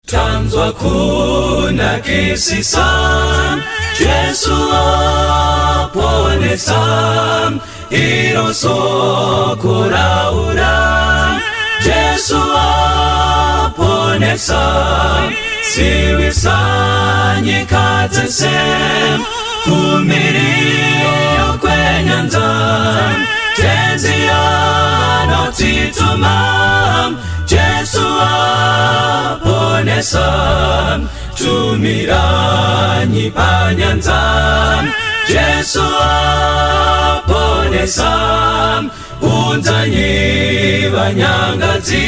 Tanzwa kunakisisa Jesu aponesa iro soko raura Jesu aponesa siwisa nyika dzese kumiriyo kwenyanza tenzi anotituma Jesu aponesa tumiranyi panyanza Jesu aponesa unzanyi vanyangadzi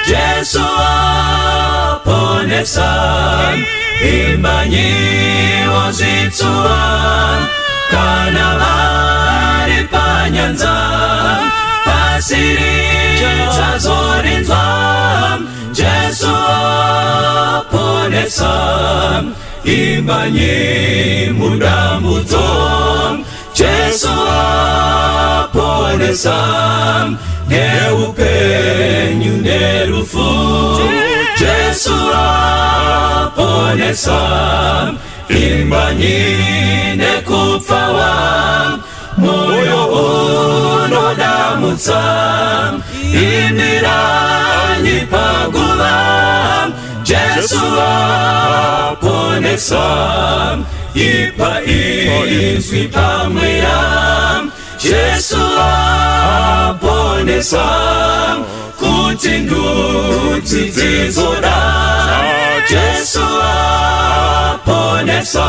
Jesu aponesa imbanyiwo zvitsuwa kana vari panyanza pasiri chazorinzwa Jesu aponesa imbanyi mudambudzo Jesu aponesa neupenyu nerufu Jesu aponesa imbanyi nekupfawa moyo unodamutsa imiranyi paguva Jesu aponesa ipa izwi pamweya Jesu aponesa kuti ndudzi dzizoda Jesu aponesa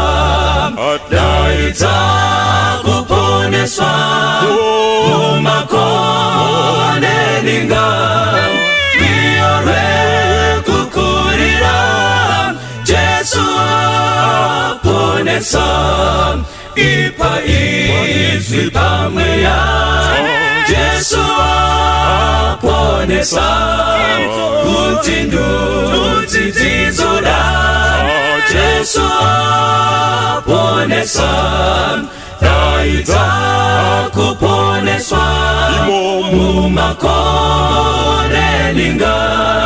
daidza kuponeswa mumakore ninga rwiyo rwekukurira Jesu aponesa ipa izwi pamweya Jesu aponesa kuti ndudzi dzizoda Jesu aponesa daidza kuponeswa mumakore ninga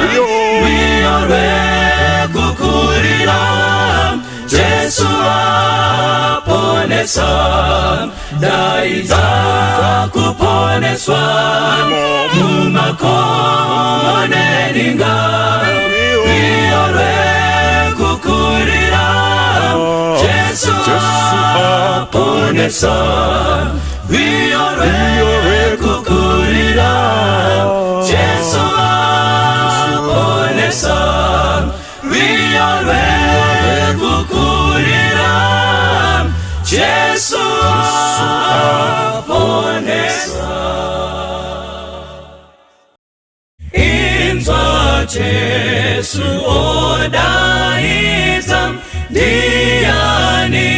rwiyo rwekukurira Jesu aponesa daidza kuponeswa mumakore ninga rwiyo rwekukurira Jesu aponesa rwiyo rwekukurira Jesu aponesa rwiyo rwekukurira Jesu aponesa Inzwa Jesu odaidza ndiani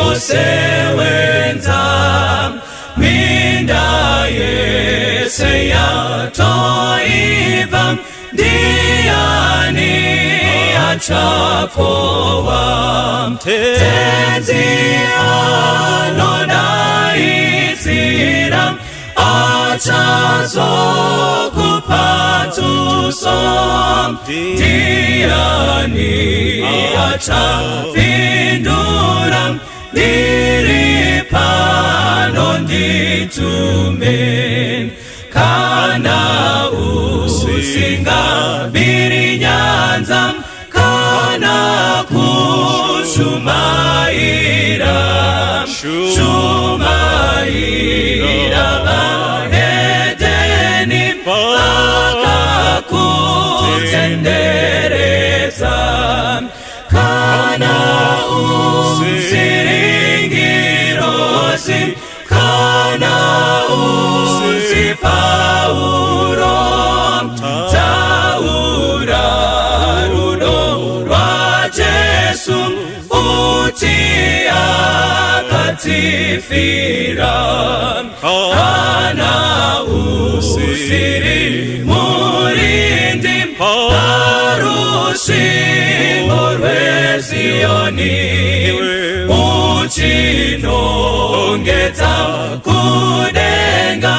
osewenza minda yese yatoibva ndiani achakohwa tenzi anodaidzira achazokupa tuso ndiani achapindura ndiri pano nditume kana usingabiri nyanza kana kushumaira shumaira vahedheni vakakutenderedza kana usiri ngirozi kana usi Pauro taura rudo rwaJesu uti akatifira kana usiri murindi parusvingo rweZioni uchinongedza kudenga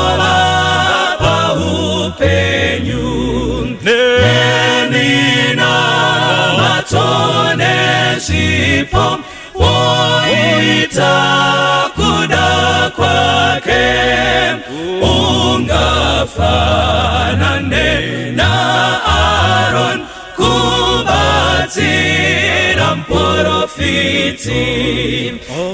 kunovapa upenyu. zvipo, woita kuda kwake. Ungafanane naAron kubatsira muprofiti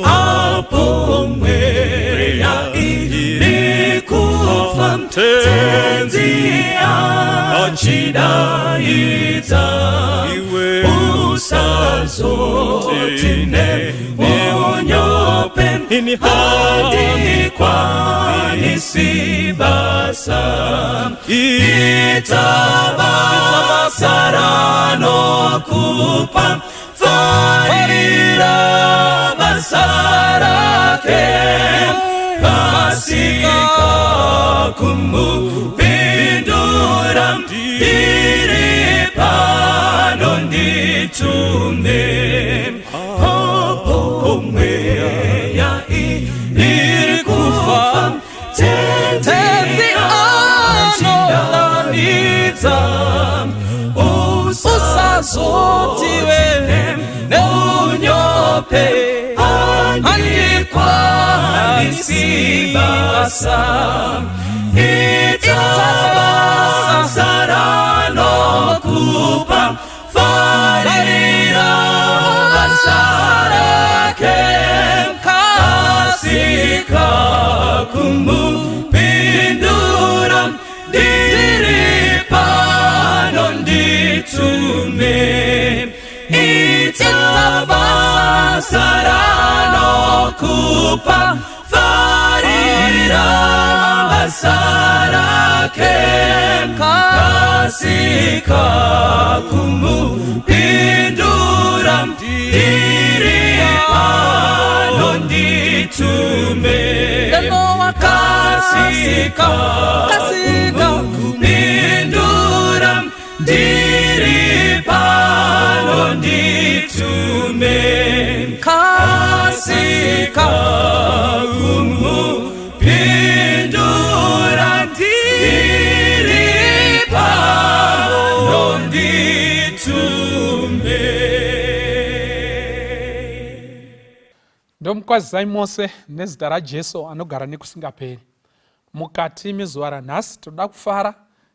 apo mweya iri kufa, Tenzi achidaidza. Usazoti neunyope, "Handikwanisi basa." Ita basa raanokupa, farira basa rake, kasika kumupindura, "Ndiri pano, nditume." Apo mweya iri kufa, Tenzi anodaidza. Usazotiwe neunyope, "Handikwanisi basa." Ita basa raanokupa, farira basa rake, kasika kumupindura, "Ndiri pano, nditume." Ita basa raanokupa, farira basa rake, kasika kumupindura, "Ndiri pano, nditume." Kasika Kasika. kumupindura, "Ndiri pano, nditume." Kasika kumupindura, "Ndiri pano, nditume." Ndomukwazisai mose nezita raJesu anogara nekusingaperi. Mukati mezuva ranhasi toda kufara,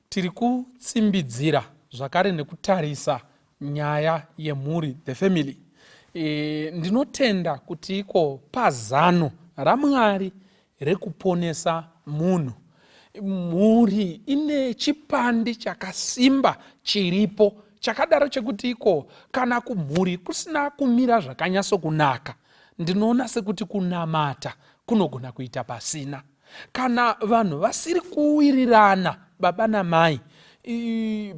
tiri kutsimbidzira zvakare nekutarisa nyaya yemhuri, the family. Ndinotenda kuti iko pazano raMwari rekuponesa munhu, mhuri ine chipandi chakasimba chiripo chakadaro chekuti iko kana kumhuri kusina kumira zvakanyatsokunaka, ndinoona sekuti kunamata kunogona kuita pasina. Kana vanhu vasiri kuwirirana, baba namai,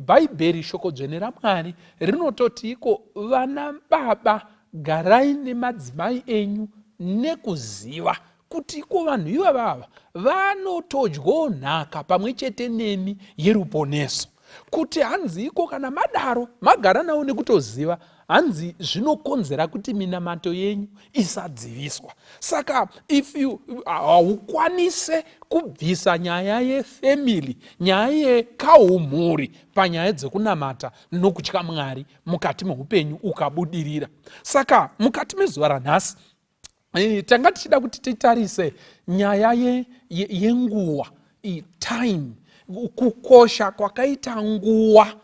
Bhaibheri, shoko dzvene raMwari rinototi iko, "Vana baba, garai nemadzimai enyu nekuziva kuti iko vanhu ivavava vanotodyawo nhaka pamwe chete nemi yeruponeso." Kuti hanzi iko kana madaro, magara navo nekutoziva, hanzi zvinokonzera kuti minamato yenyu isadziviswa. Saka if you haukwanise kubvisa nyaya yefamily, nyaya yekaumhuri panyaya dzekunamata nokutya Mwari mukati meupenyu ukabudirira. Saka mukati mezuva ranhasi tanga tichida kuti titarise nyaya yenguva, time, kukosha kwakaita nguva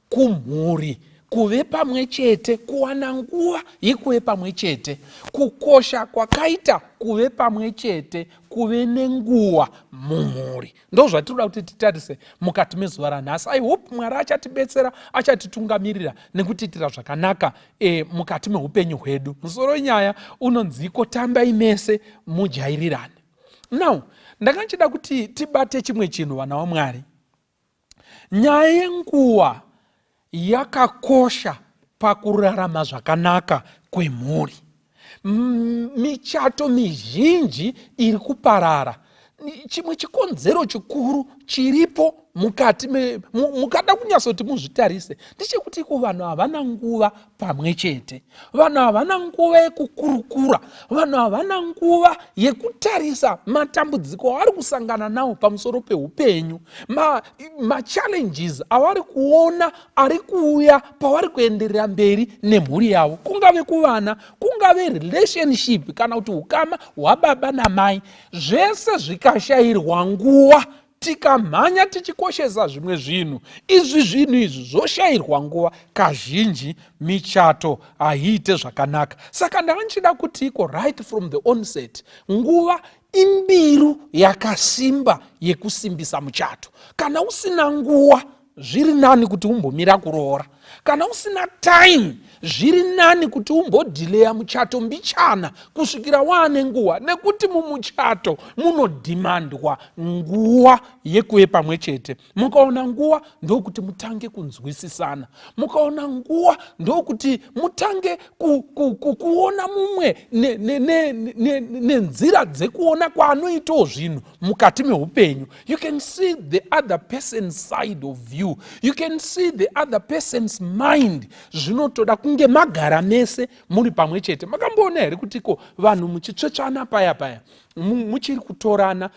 kumhuri, kuve pamwe chete, kuwana nguva yekuve pamwe chete, kukosha kwakaita kuve pamwe chete, kuve nenguva mumhuri. Ndo zvatinoda kuti titarise mukati mezuva ranhasi. I hope Mwari achatibetsera, achatitungamirira nekutiitira zvakanaka mukati meupenyu hwedu. Musoro wenyaya unonziko "Tambai mese mujairirane". Now ndanga ndichida kuti tibate chimwe chinhu, vana vaMwari. Nyaya yenguva yakakosha pakurarama zvakanaka kwemhuri. Michato mizhinji iri kuparara, chimwe chikonzero chikuru chiripo. mukati mukada kunyatsoti muzvitarise ndechekuti iko vanhu havana nguva pamwe chete, vanhu havana nguva yekukurukura, vanhu havana nguva yekutarisa matambudziko avari kusangana nawo pamusoro peupenyu, machallenges avari kuona ari kuuya pavari kuenderera mberi nemhuri yavo, kungave kuvana, kungave relationship kana kuti ukama hwababa namai. Zvese zvikashayirwa nguva, tikamhanya tichikoshesa zvimwe zvinhu, izvi zvinhu izvi zvoshayirwa nguva, kazhinji michato haiite zvakanaka. Saka ndanga ndichida kuti iko right from the onset, nguva imbiru yakasimba yekusimbisa muchato. Kana usina nguva, zviri nani kuti umbomira kuroora. Kana usina time, zviri nani kuti umbodhileya muchato mbichana kusvikira waane nguva, nekuti mumuchato munodhimandwa nguva yekuve pamwe chete. Mukaona nguva, ndokuti mutange kunzwisisana. Mukaona nguva, ndokuti mutange kuona mumwe nenzira dzekuona kwaanoitawo zvinhu mukati meupenyu. You can see the other person's side of view, you can see the other person's mind. Zvinotoda kunge magara mese muri pamwe chete. Makamboona here kuti ko vanhu muchitsvetsvana paya paya, muchiri kutorana,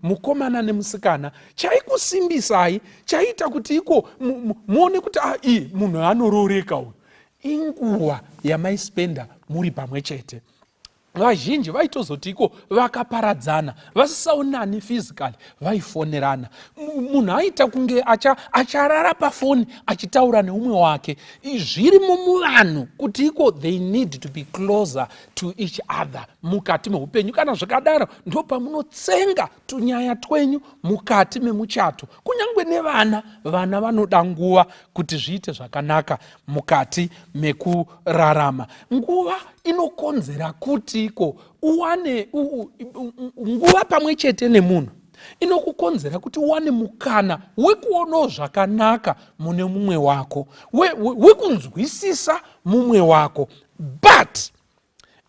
mukomana nemusikana, chaikusimbisai, chaiita kuti iko muone kuti ah, ii munhu anorooreka uyu, inguva yamaispenda muri pamwe chete? Vazhinji vaitozoti iko vakaparadzana, vasisaonani physically, vaifonerana. Munhu aita kunge acharara pafoni achitaura neumwe wake. Zvirimo muvanhu kuti iko they need to be closer to each other mukati meupenyu. Kana zvakadaro, ndo pamunotsenga tunyaya twenyu mukati memuchato. Kunyange nevana, vana vanoda nguva kuti zviite zvakanaka mukati mekurarama. Nguva inokonzera kuti iko uwane nguva pamwe chete nemunhu, inokukonzera kuti uwane mukana wekuonawo zvakanaka mune mumwe wako, wekunzwisisa mumwe wako. But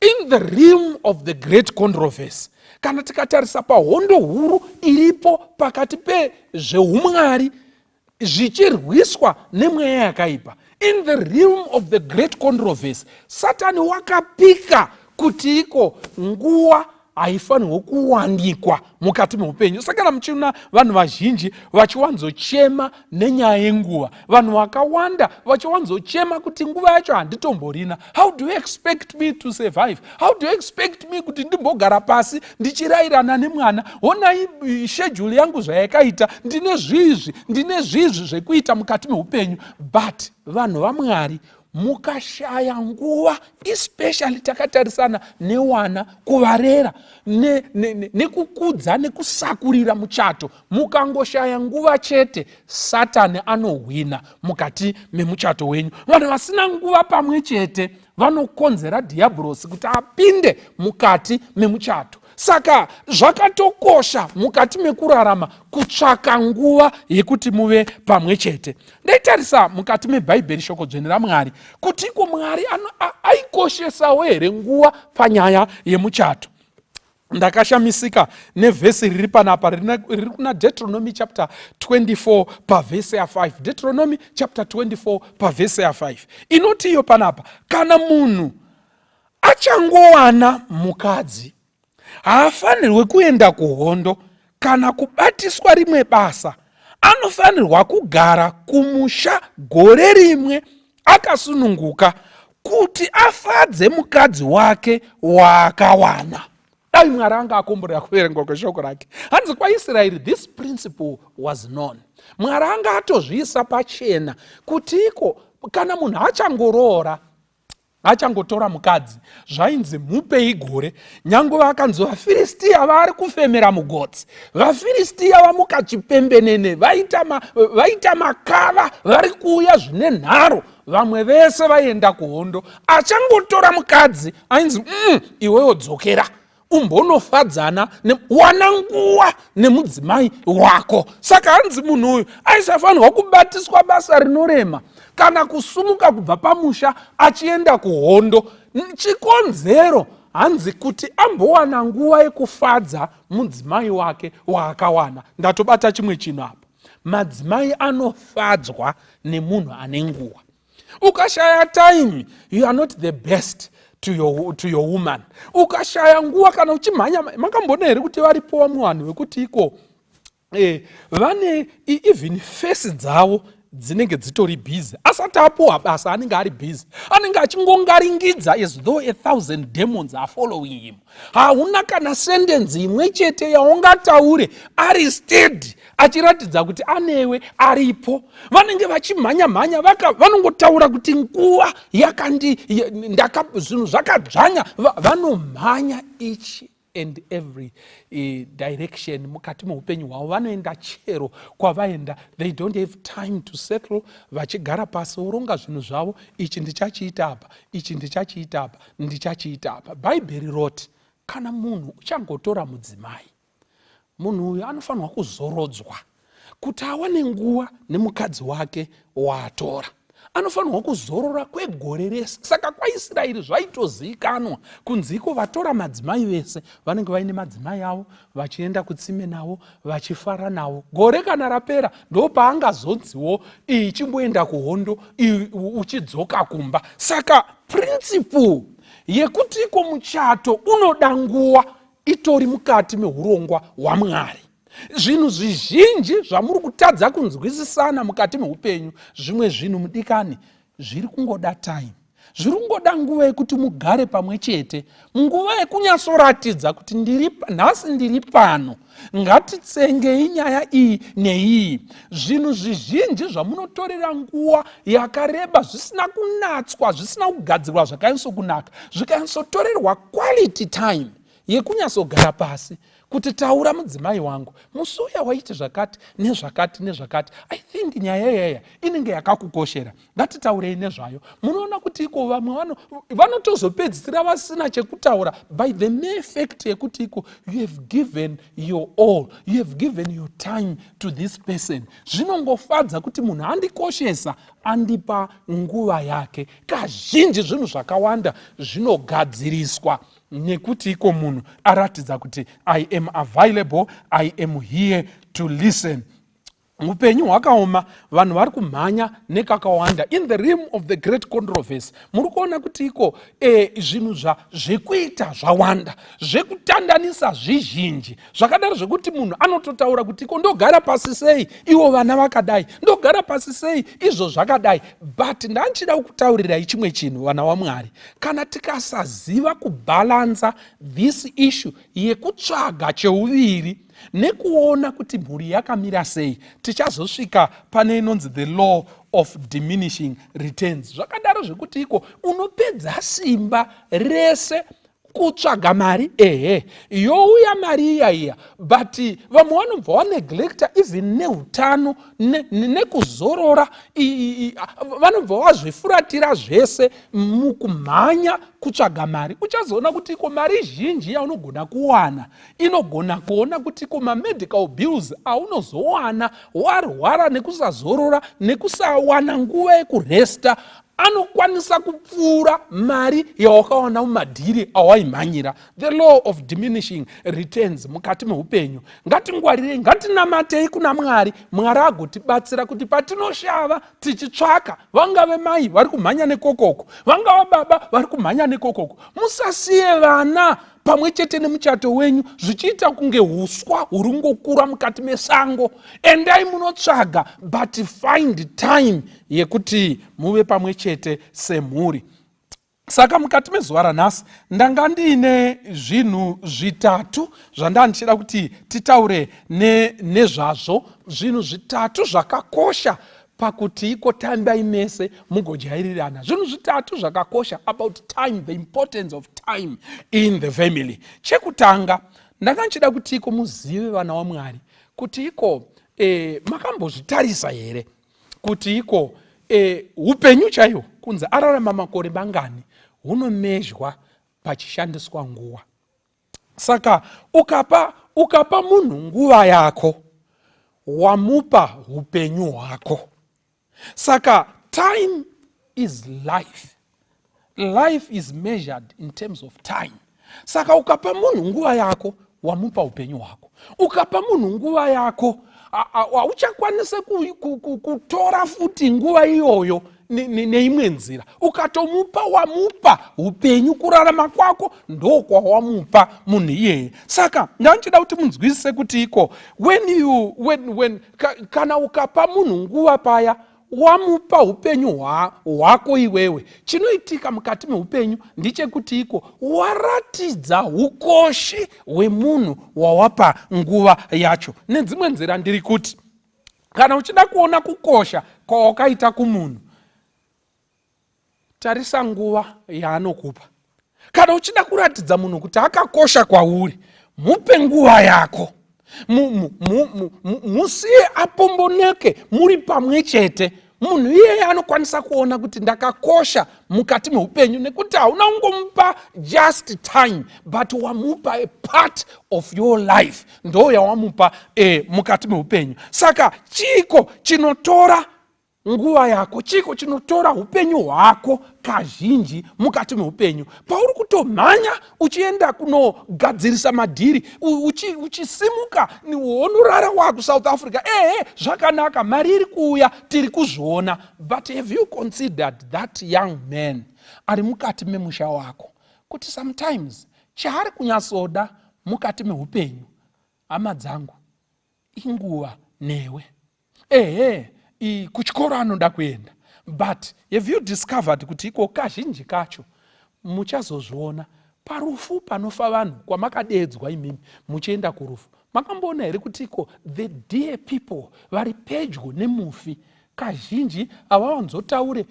in the realm of the great controversy, kana tikatarisa pahondo huru iripo pakati pezveumwari zvichirwiswa nemweya yakaipa, in the realm of the great controversy, Satani wakapika kuti iko nguva haifanirwi kuwanikwa mukati meupenyu. Saka kana muchiona vanhu vazhinji vachiwanzochema nenyaya yenguva, vanhu vakawanda vachiwanzochema kuti nguva yacho handitomborina, how do you expect me to survive? How do you expect me kuti ndimbogara pasi ndichirayirana nemwana? Honai schedule yangu zvayakaita, ndine zvizvi, ndine zvizvi zvekuita mukati meupenyu. But vanhu vaMwari, mukashaya nguva, especially takatarisana newana, kuvarera nekukudza ne, ne nekusakurira muchato, mukangoshaya nguva chete, Satani anohwina mukati memuchato wenyu. Vanhu vasina nguva pamwe chete vanokonzera Dhiabhurosi kuti apinde mukati memuchato. Saka zvakatokosha mukati mekurarama kutsvaka nguva yekuti muve pamwe chete. Ndaitarisa mukati mebhaibheri, shoko dzvene raMwari, kuti iko Mwari aikoshesawo here nguva panyaya yemuchato. Ndakashamisika nevhesi riri panapa, riri kuna Deuteronomy chapter 24 pavhesi ya5. Deuteronomy chapter 24 pavhesi ya5 inoti iyo panapa, kana munhu achangowana mukadzi, haafanirwe kuenda kuhondo kana kubatiswa rimwe basa. Anofanirwa kugara kumusha gore rimwe akasununguka, kuti afadze mukadzi wake waakawana. Dai Mwari anga akomborera kuverengwa kweshoko rake. Hanzi kwaIsraeri this principle was known. Mwari anga atozviisa pachena kuti iko kana munhu achangoroora, achangotora mukadzi, zvainzi mupei gore. Nyange vakanzi vaFiristiya vari kufemera mugotsi, vaFiristiya vamuka chipembenene, vaita makava, vari kuuya zvine nharo, vamwe vese vaienda kuhondo, achangotora mukadzi ainzi, iwewo dzokera umbonofadzana, wana nguva nemudzimai wako." Saka hanzi munhu uyu aisafanirwa kubatiswa basa rinorema kana kusumuka kubva pamusha achienda kuhondo. Chikonzero hanzi kuti ambowana nguva yekufadza mudzimai wake waakawana. Ndatobata chimwe chinhu apa. Madzimai anofadzwa nemunhu ane nguva. Ukashaya time, you are not the best to your woman. Ukashaya nguva kana uchimhanya, makamboona here kuti varipo vamwe vanhu vekuti iko vane even face dzavo dzinenge dzitori busy? Asati apuwa basa anenge ari busy, anenge achingongaringidza as though a thousand demons are following him. Hauna kana sentence imwe chete yaungataure ari steady, achiratidza kuti anewe aripo. Vanenge vachimhanya mhanya, vanongotaura kuti nguva yakandi zvinhu zvakadzvanya. Vanomhanya each and every direction mukati meupenyu hwavo. Vanoenda chero kwavaenda. They don't have time to settle, vachigara pasi voronga zvinhu zvavo: ichi ndichachiita apa, ichi ndichachiita apa, ndichachiita apa. Bhaibheri roti kana munhu uchangotora mudzimai, munhu uyu anofanirwa kuzorodzwa kuti awane nguva nemukadzi wake waatora. Anofanirwa kuzorora kwegore rese. Saka kwaIsraeri zvaitozivikanwa kunziko vatora madzimai vese vanenge vaine madzimai avo, vachienda kutsime navo, vachifara navo. Gore kana rapera, ndo paangazonziwo ichimboenda kuhondo, uchidzoka kumba. Saka principle yekutiko muchato unoda nguva itori mukati meurongwa hwaMwari. Zvinhu zvizhinji zvamuri kutadza kunzwisisana mukati meupenyu, zvimwe zvinhu, mudikani, zviri kungoda time, zviri kungoda nguva yekuti mugare pamwe chete, nguva yekunyatsoratidza kuti ndiri nhasi, ndiri pano, ngatitsengei nyaya iyi neiyi. Zvinhu zvizhinji zvamunotorera nguva yakareba zvisina kunatswa, zvisina kugadzirwa zvakanyatsokunaka, zvikanyatsotorerwa quality time yekunyatsogara pasi kuti taura, mudzimai wangu, musi uya waiti zvakati nezvakati nezvakati, I think nyaya iyaya inenge yakakukoshera, ngatitaurei nezvayo. Munoona kuti iko vamwe vanotozopedzisira vasina chekutaura by the mere fact yekuti iko you have given your all, you have given your time to this person. Zvinongofadza kuti munhu andikoshesa, andipa nguva yake. Kazhinji zvinhu zvakawanda zvinogadziriswa nekuti iko munhu aratidza kuti I am available, I am here to listen. Upenyu hwakaoma, vanhu vari kumhanya nekakawanda. In the realm of the great controversy, muri kuona kuti iko zvinhu zvekuita zvawanda, zvekutandanisa zvizhinji, zvakadaro zvekuti munhu anototaura kuti iko ndogara pasi sei ivo vana vakadai, ndogara pasi sei izvo zvakadai? But ndanchida kukutaurirai chimwe chinhu, vana vaMwari. Kana tikasaziva kubhalansa this issue yekutsvaga cheuviri nekuona kuti mhuri yakamira sei, tichazosvika pane inonzi the law of diminishing returns, zvakadaro zvekuti iko unopedza simba rese kutsvaga mari. Ehe, youya mari iya iya, but vamwe vanobva vaneglecta even neutano nekuzorora, vanobva vazvifuratira zvese mukumhanya kutsvaga mari. Uchazoona kuti iko mari zhinji yaunogona kuwana inogona kuona kuti iko mamedical bills aunozowana warwara nekusazorora, nekusawana nguva yekuresta, anokwanisa kupfuura mari yawakawana mumadhiri awaimhanyira. The law of diminishing returns mukati meupenyu. Ngatingwarirei, ngatinamatei kuna Mwari, Mwari agotibatsira kuti patinoshava tichitsvaka, vangave mai vari kumhanya nekokoko, vangava baba vari kumhanya nekokoko, musasiye vana pamwe chete nemuchato wenyu zvichiita kunge uswa huri kungokura mukati mesango. Endai munotsvaga, but find time yekuti muve pamwe chete semhuri. Saka mukati mezuva ranhasi ndanga ndiine zvinhu zvitatu zvandanga ndichida kuti titaure nezvazvo, zvinhu zvitatu zvakakosha pakuti iko tambai mese mugojairirana, zvinhu zvitatu zvakakosha about time, the importance of time in the family. Chekutanga, ndanga ndichida kuti iko muzive, vana vaMwari, kuti iko makambozvitarisa here kuti iko upenyu chaihwo, kunzi ararama makore mangani, hunomezhwa pachishandiswa nguva? Saka ukapa munhu nguva yako, wamupa upenyu hwako. Saka time is life. Life is measured in terms of time. Saka ukapa munhu nguva yako, wamupa upenyu hwako. Ukapa munhu nguva yako, Hauchakwanise kutora futi nguva iyoyo neimwe nzira. Ukatomupa, wamupa upenyu, kurarama kwako ndokwawamupa munhu iyeye. Saka ndandichida kuti munzwisise kuti iko when you when, when, ka, kana ukapa munhu nguva paya, wamupa upenyu hwako iwewe. Chinoitika mukati meupenyu ndechekuti iko waratidza ukoshi hwemunhu wawapa nguva yacho. Nedzimwe nzira ndiri kuti kana uchida kuona kukosha kwawakaita kumunhu, tarisa nguva yaanokupa. Kana uchida kuratidza munhu kuti akakosha kwauri, mupe nguva yako, musiye apomboneke muri pamwe chete. Munhu iyeye anokwanisa kuona kuti ndakakosha mukati meupenyu, nekuti hauna kungomupa just time, but wamupa a part of your life, ndo yawamupa mukati meupenyu. Saka chiko chinotora nguva yako? Chiko chinotora upenyu hwako kazhinji mukati meupenyu, pauri kutomhanya uchienda kunogadzirisa madhiri, uchisimuka wonorara wakuSouth Africa? Ehe, zvakanaka, mari iri kuuya, tiri kuzviona, but have you considered that young man ari mukati memusha wako, kuti sometimes chaari kunyatsoda mukati meupenyu, hama dzangu, inguva newe? Ehe, kuchikoro anoda kuenda, but have you discovered kuti iko kazhinji kacho muchazozviona parufu, panofa vanhu kwamakadedzwa imimi muchienda kurufu? Makamboona here kuti iko the dear people vari pedyo nemufi kazhinji havawanzotaure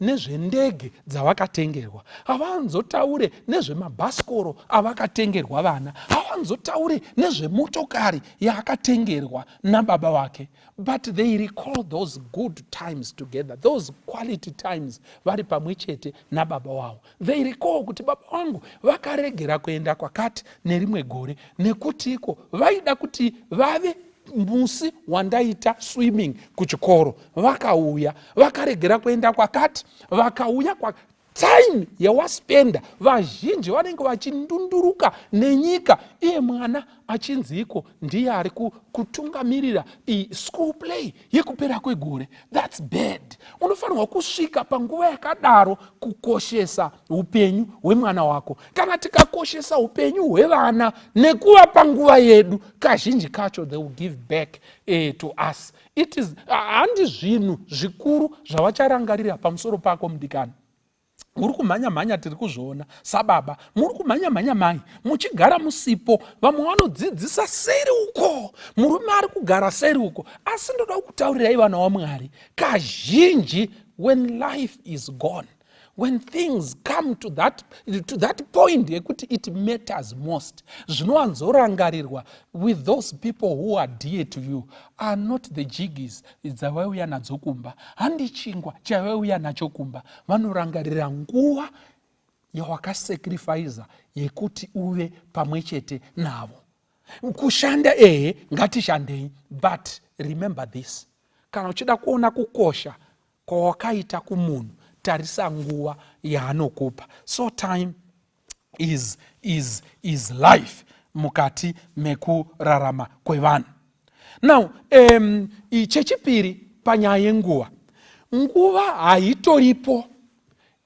nezvendege dzavakatengerwa, havawanzotaure nezvemabhasikoro avakatengerwa vana, havawanzotaure nezvemotokari yaakatengerwa nababa vake, but they recall those good times together, those quality times vari pamwe chete nababa wavo? They recall kuti baba vangu vakaregera kuenda kwakati nerimwe gore nekuti iko vaida kuti vave musi wandaita swimming kuchikoro, vakauya, vakaregera kuenda kwakati, vakauya kwa time yawaspenda. Vazhinji vanenge vachindunduruka nenyika, iye mwana achinzi iko ndiye ari kutungamirira school play yekupera kwegore. That's bad. Unofanirwa kusvika panguva yakadaro kukoshesa upenyu hwemwana wako. Kana tikakoshesa upenyu hwevana nekuvapa nguva yedu, kazhinji kacho they will give back to us. It is handi zvinhu zvikuru zvavacharangarira pamusoro pako, mudikani. Muri kumhanya-mhanya, tiri kuzviona sababa, muri kumhanya-mhanya, mai, muchigara musipo. Vamwe vanodzidzisa seri uko, murume ari kugara seri uko. Asi ndoda kutaurirai, vana vaMwari, kazhinji when life is gone, when things come to that point yekuti it matters most, zvinowanzorangarirwa with those people who are dear to you are not the jiggies dzavaiuya nadzo kumba, handi chingwa chavaiuya nacho kumba. Vanorangarira nguva yawakasacrifica yekuti uve pamwe chete navo. Kushanda, ehe, ngatishandei, but remember this: kana uchida kuona kukosha kwawakaita kumunhu, tarisa nguva yaanokupa. So time is life mukati mekurarama kwevanhu. Now chechipiri panyaya yenguva, nguva haitoripo,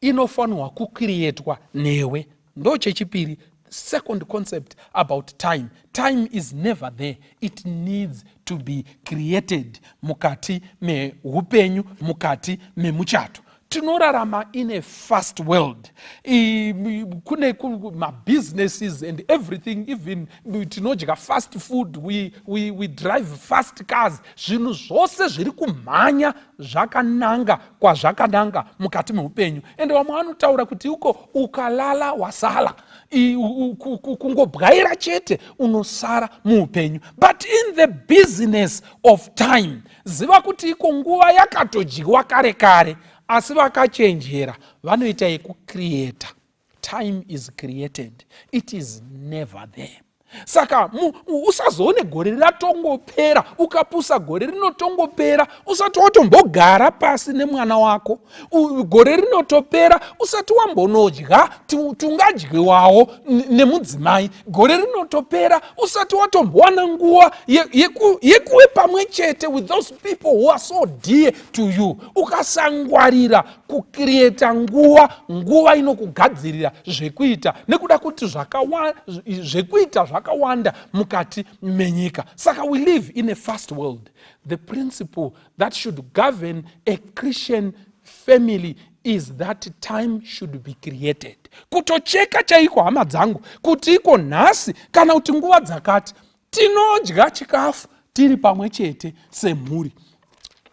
inofanirwa kucreatwa newe. Ndo chechipiri, second concept about time. Time is never there, it needs to be created mukati meupenyu, mukati memuchato. Tinorarama in a fast world. Kune mabusinesses and everything, even tinodya fast food, we drive fast cars. Zvinhu zvose zviri kumhanya zvakananga kwazvakananga mukati meupenyu. Ende vamwe vanotaura kuti uko ukalala wasala, kungobwaira chete unosara muupenyu. But in the business of time, ziva kuti iko nguva yakatodyiwa kare kare, asi vakachenjera vanoita yekucreata. Time is created, it is never there. Saka usazoone gore ratongopera, ukapusa gore rinotongopera usati watombogara pasi nemwana wako. Gore rinotopera usati wambonodya tungadyiwawo nemudzimai. Gore rinotopera usati watombowana nguva yekuve pamwe chete with those people who are so dear to you. Ukasangwarira kucreata nguva, nguva inokugadzirira zvekuita, nekuda kuti zvekuita zvakawanda mukati menyika. Saka we live in a fast world. The principle that should govern a Christian family is that time should be created. Kutocheka chaiko, hama dzangu, kuti iko nhasi kana kuti nguva dzakati tinodya chikafu tiri pamwe chete semhuri.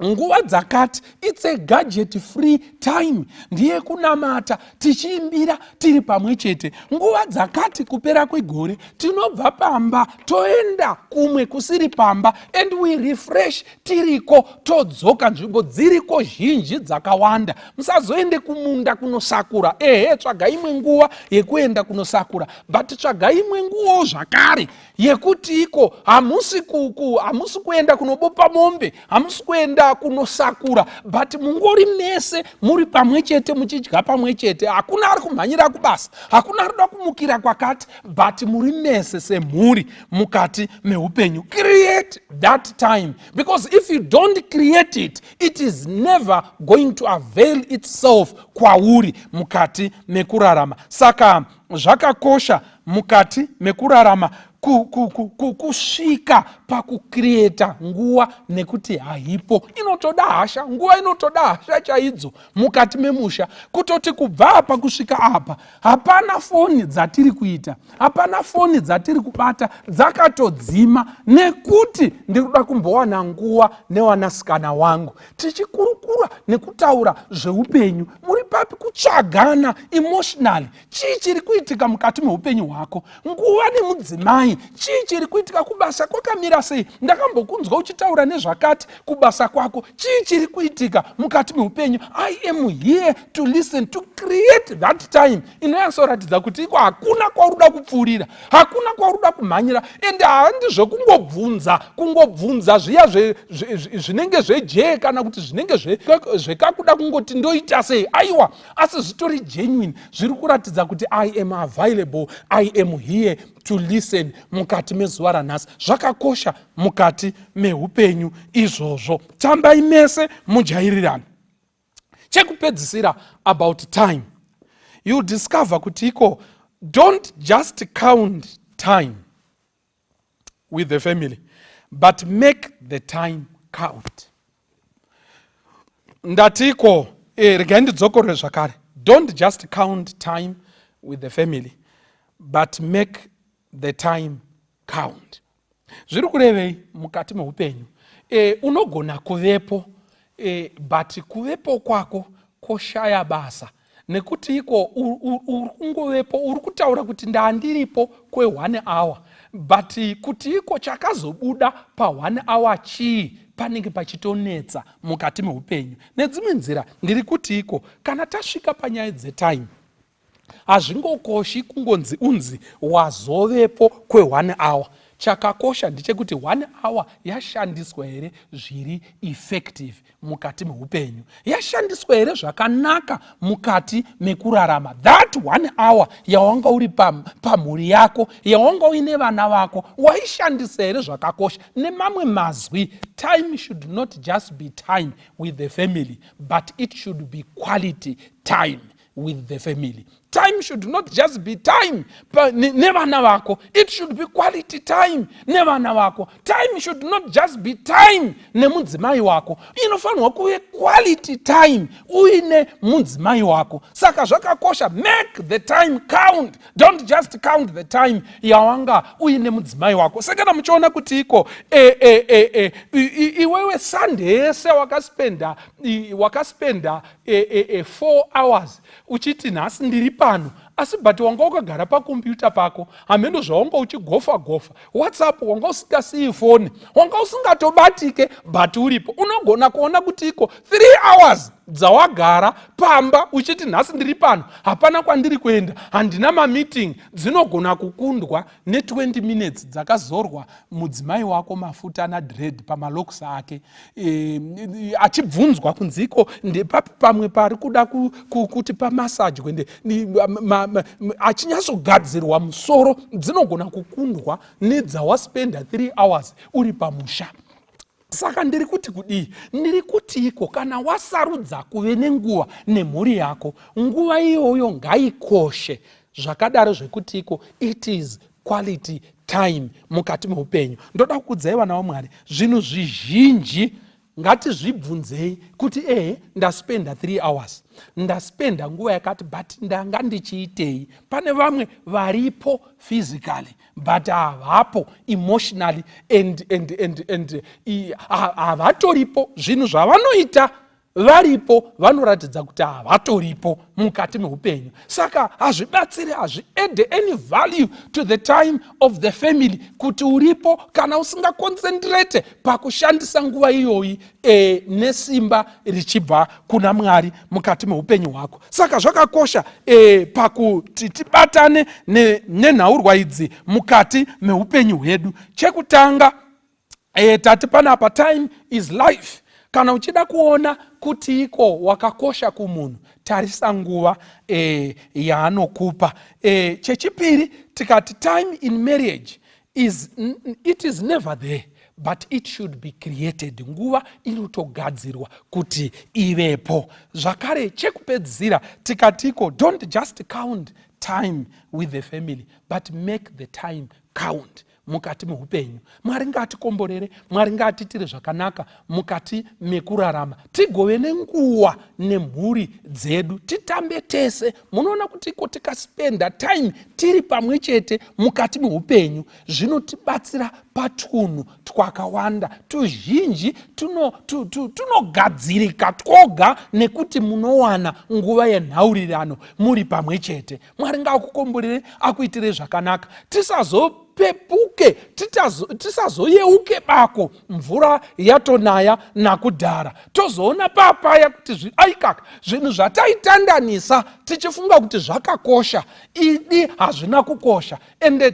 Nguva dzakati it's a gadget free time, ndiye kunamata tichiimbira tiri pamwe chete. Nguva dzakati kupera kwegore tinobva pamba toenda kumwe kusiri pamba and we refresh tiriko, todzoka. Nzvimbo dziriko zhinji dzakawanda. Musazoende kumunda kunosakura. Ehe, tsvaga imwe nguva yekuenda kunosakura, but tsvaga imwe nguvawo zvakare yekuti iko hamusi kuenda kunobopa mombe, hamusi kuenda kunosakura, but mungori mese muri pamwe chete, muchidya pamwe chete. Hakuna ari kumhanyira kubasa, hakuna ari kuda kumukira kwakati, but muri mese semhuri mukati meupenyu. Create that time, because if you don't create it, it is never going to avail itself kwauri mukati mekurarama. Saka zvakakosha mukati mekurarama kusvika pakucreata nguva, nekuti haipo. Inotoda hasha, nguva inotoda hasha chaidzo mukati memusha, kutoti kubva apa kusvika apa hapana foni dzatiri kuita, hapana foni dzatiri kubata, dzakatodzima, nekuti ndiri kuda kumbowana nguva newanasikana wangu, tichikurukura nekutaura zveupenyu. Muri papi? Kutsvagana emotionally, chii chiri kuitika mukati meupenyu hwako? Nguva nemudzimai, chii chiri kuitika kubasa? Kwakamira sei? Ndakambokunzwa uchitaura nezvakati kubasa kwako. Chii chiri kuitika mukati meupenyu? I am here to listen, to create that time inonyatsoratidza kuti iko hakuna kwauri kuda kupfuurira, hakuna kwauri kuda kumhanyira. Ende handi zvekungobvunza, kungobvunza zviya zvinenge zvejee kana kuti zvinenge zvekakuda kungoti ndoita sei. Aiwa, asi zvitori genuine, zviri kuratidza kuti I am available, I am here to listen mukati mezuva ranhasi. Zvakakosha mukati meupenyu izvozvo. Tambai mese, mujairirana. Chekupedzisira about time, you discover kuti iko don't just count time with the family, but make the time count. Ndatiko regai ndidzokorore zvakare: don't just count time with the family, but make the time count. Zviri kurevei mukati meupenyu? Unogona kuvepo, but kuvepo kwako koshaya basa, nekuti iko uri kungovepo, uri kutaura kuti ndandiripo kwe1 hour, but kuti iko chakazobuda pa1 hour chii, panenge pachitonetsa mukati meupenyu. Nedzimwe nzira ndiri kuti iko kana tasvika panyaya dzetime, hazvingokoshi kungonzi unzi wazovepo kwe1 hour. Chakakosha ndechekuti 1 hour yashandiswa here zviri effective mukati meupenyu, yashandiswa here zvakanaka mukati mekurarama. That one hour yawanga uri pamhuri yako, yawanga uine vana vako, waishandisa here zvakakosha? Nemamwe mazwi, time should not just be time with the family, but it should be quality time with the family. Time should not just be time nevana vako, it should be quality time nevana vako. Time should not just be time nemudzimai wako, inofanirwa kuve quality time uine mudzimai wako. Saka zvakakosha, make the time count. Don't just count the time yawanga uine mudzimai wako. Sekana muchiona kuti iko iwewe Sunday yese wakaspenda 4 hours uchiti nhasi ndiri pano, asi but wanga wakagara pakombiyuta pako, hameno zvawanga uchigofa gofa WhatsApp, wanga usingasiyi foni, wanga usingatobatike, but uripo. Unogona kuona kuti iko 3 hours. Dzawagara pamba uchiti nhasi ndiri pano, hapana kwandiri kuenda, handina mameeting, dzinogona kukundwa ne20 minutes dzakazorwa mudzimai wako mafuta nadred pamalocks ake, achibvunzwa kunziko ndepapi pamwe pari kuda kuti pamasajwe, achinyatsogadzirwa musoro. Dzinogona kukundwa nedzawaspenda 3 hours uri pamusha. Saka ndiri kuti kudii? Ndiri kuti iko kana wasarudza kuve nenguva nemhuri yako, nguva iyoyo ngaikoshe zvakadaro zvekuti iko it is quality time mukati meupenyu. Ndoda kukudzai, vana vaMwari, zvinhu zvizhinji ngatizvibvunzei kuti ehe, ndaspenda 3 hours, ndaspenda nguva yakati, but ndanga ndichiitei? Pane vamwe varipo physically but havapo emotionally and havatoripo. Zvinhu zvavanoita varipo vanoratidza kuti havatoripo mukati meupenyu. Saka hazvibatsiri, hazviadd any value to the time of the family kuti uripo kana usingaconcentrate pakushandisa nguva iyoyi nesimba richibva kuna Mwari mukati meupenyu hwako. Saka zvakakosha pakuti tibatane nenhaurwa idzi mukati meupenyu hwedu. Chekutanga, tati panapa time is life. Kana uchida kuona kuti iko wakakosha kumunhu, tarisa nguva yaanokupa. Chechipiri tikati time in marriage it is never there, but it should be created. Nguva inotogadzirwa kuti ivepo. Zvakare chekupedzisira tikatiko don't just count time with the family, but make the time count mukati meupenyu. Mwari ngaatikomborere, Mwari ngaatiitire zvakanaka mukati mekurarama, tigove nenguva nemhuri dzedu, titambe tese. Munoona kuti iko tikaspenda time tiri pamwe chete mukati meupenyu, zvinotibatsira patunhu twakawanda tuzhinji tunogadzirika twoga nekuti munowana nguva yenhaurirano muri pamwe chete. Mwari ngaakukomborere, akuitire zvakanaka. Tisazopepuke, tisazoyeuke bako mvura yatonaya nakudhara, tozoona papaya kuti aikaka, zvinhu zvataitandanisa tichifunga kuti zvakakosha, idi hazvina kukosha. Ende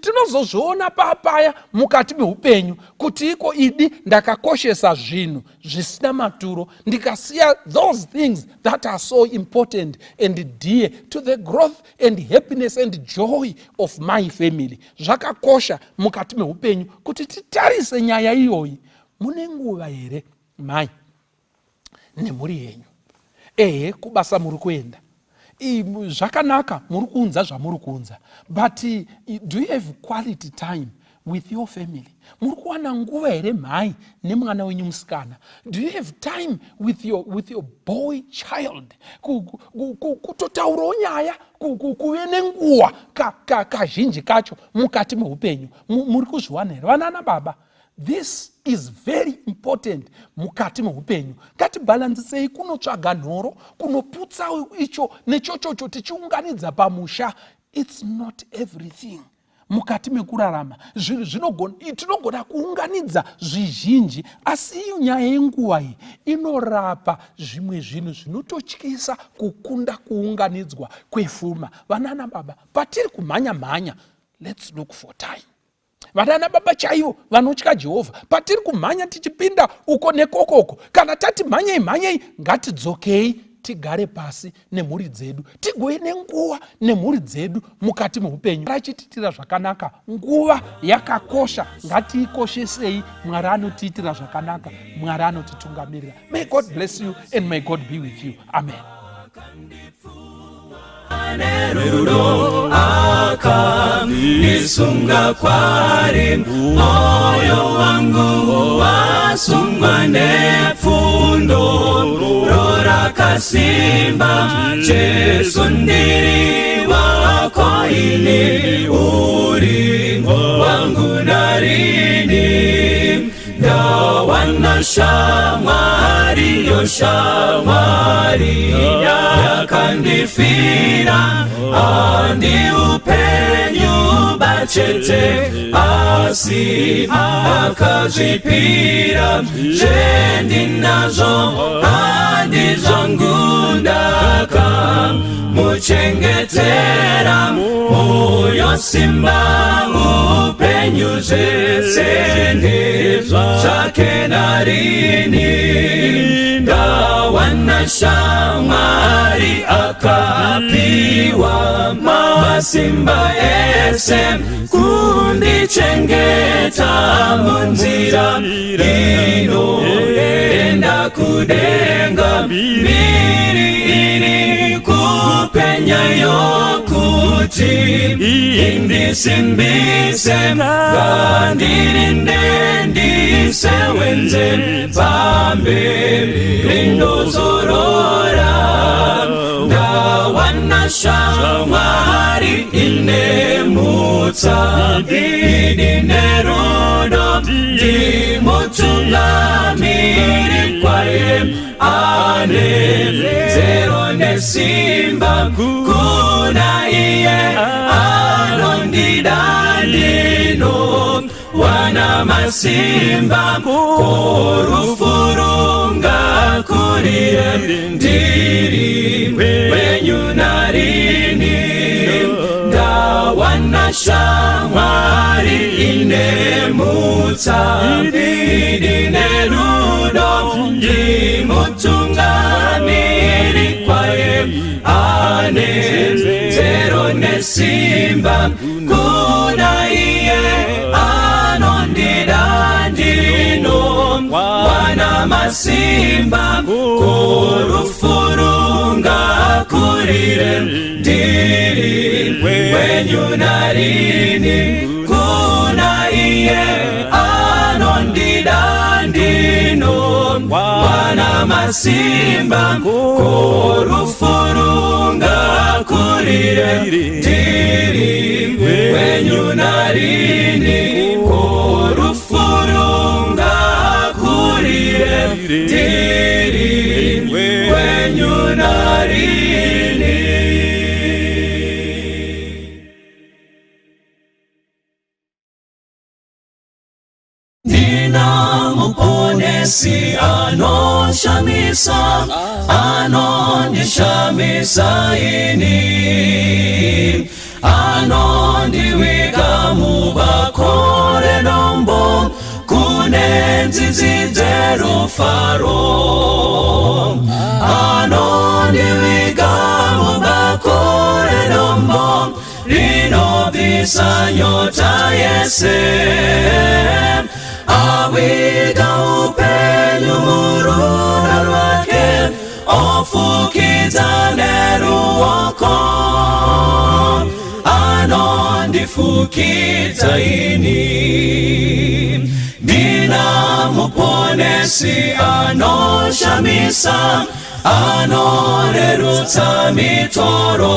tinozozviona papaya mukati meupenyu kuti iko idi ndakakoshesa zvinhu zvisina maturo, ndikasiya those things that are so important and dear to the growth and happiness and joy of my family. Zvakakosha mukati meupenyu kuti titarise nyaya iyoyi. Mune nguva here, mai, nemhuri yenyu? Ehe, kubasa muri kuenda, zvakanaka, muri kuunza zvamuri kuunza, but do you have quality time with your family? Muri kuwana nguva here, mhai, nemwana wenyu musikana? Do you have time with your boy child kutotaurawo nyaya, kuve nenguva kazhinji kacho mukati meupenyu? Muri kuzviwana here, vanana baba? This is very important mukati meupenyu. Ngatibhalansisei kunotsvaga nhoro, kunoputsa icho nechochocho tichiunganidza pamusha. It's not everything mukati mekurarama. Zvinhu tinogona kuunganidza zvizhinji, asi iyo nyaya yenguva iyi inorapa zvimwe zvinhu zvinototyisa kukunda kuunganidzwa kwefuma. Vanana baba, patiri kumhanya mhanya, let's look for time. Vanana baba chaivo vanotya Jehovha, patiri kumhanya tichipinda uko nekokoko, kana tati mhanyei mhanyei, ngatidzokei tigare pasi nemhuri dzedu, tigove nenguva nemhuri dzedu mukati meupenyu. Achitiitira zvakanaka. Nguva yakakosha, ngatiikoshesei. Mwari anotiitira zvakanaka, Mwari anotitungamirira. May God bless you and may God be with you. Amen. Nerudo akandisunga kwari, moyo wangu wasungwa nepfundo rakasimba. Jesu, ndiri wako ini, uri wangu narini. Ndawana shamwari, yo shamwari yakandifira. Handi upenyu bachete, asi akazvipira. Zvendinazvo handizvo. Muchengetera moyo, simba, upenyu, zvese ndezvake narini. Ndawana shamwari akapiwa masimba ese kundichengeta munzira inoenda kudenga. Mbiri iri kupenya yokuti indisimbise, ngandirinde, ndisewenze pamberi, ndozorora. Ndawana shamwari ine mutsa, idi nerudo, ndimutungamiri kwaye ane zero nesimba. Kuna iye anondida ndino wana masimba, ko rufu rungakurire, ndiri kwenyu narini. Ndawana shamwari ine mutsa, idi nerudo, ndimutungamiri kwaye ane zero nesimba. Kuna iye anondida ndino wana masimba, ko rufu rungakurire, ndiri kwenyu narini. Kuna iye anondida ndino wana masimba, ko rufu rungakurire, ndiri kwenyu narini. Ko rufu rungakurire, ndiri kwenyu narini. Ndina muponesi anoshamisa, anondishamisa ini, anondiviga mubako redombo kune nzizi dzerufaro, anondiviga mubako redombo rinobvisa nyota yese, awiga upenyu murudo rwake, ofukidza neruoko, anondifukidza ini. Ndina muponesi anoshamisa, anorerutsa mitoro,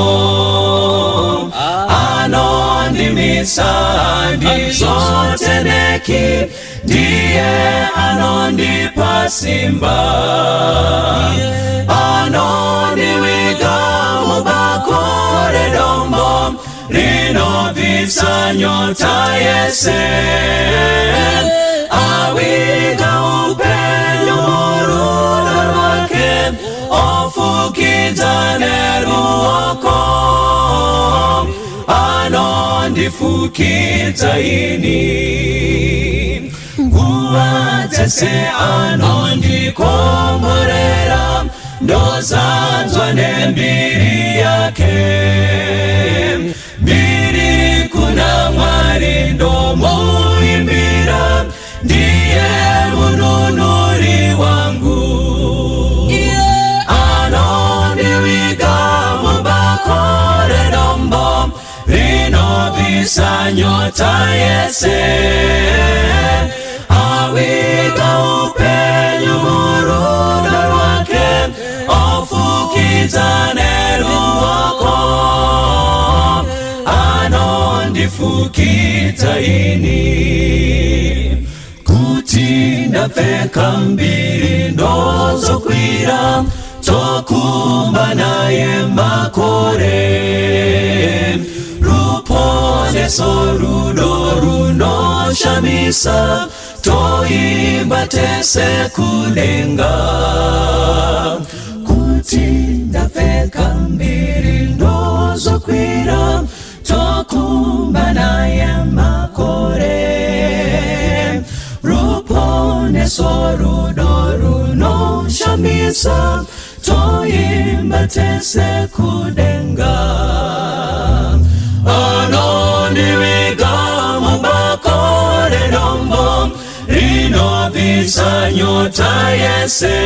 anondimisa handizoteneki, ndiye anondipa simba, anondiviga mubako redombo rinobvisa nyota yese, awiga upenyu murudo rwake, ofukidza neruoko, anondifukidza ini. Nguva dzese anondikomborera, ndozadzwa nembiri yake, mbiri kuna Mwari ndomuimbira, ndiye mununuri wangu, anondiviga mubako redombo rinobvisa nyota yese, awiga upenyu murudo rwake, ofukidza neruoko, anondifukidza ini. Kuti ndapfeka mbiri ndozokwira, tokumba naye makore, ruponeso rudo runoshamisa, toimba tese kudenga. Kuti ndapfeka mbiri Ndioneso rudo runoshamisa, toimba tese kudenga. Anondiviga mubako redombo rinobvisa nyota yese,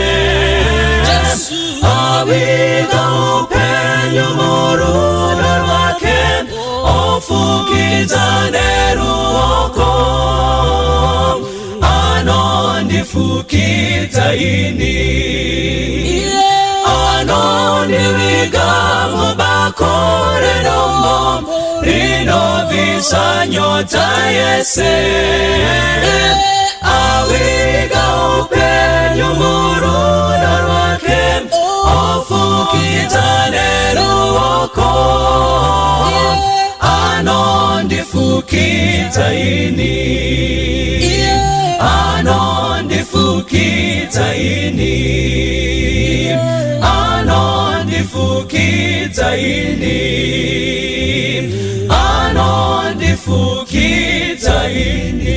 aviga upenyu murudo rwake, ofukidza neruoko, anondifukidza ini, anondiviga mubako redombo rinobvisa nyota yese, aviga upenyu murudo rwake, ofukidza neruoko, anondifukidza ini, anondifukidza ini, anondifukidza ini, anondifukidza ini.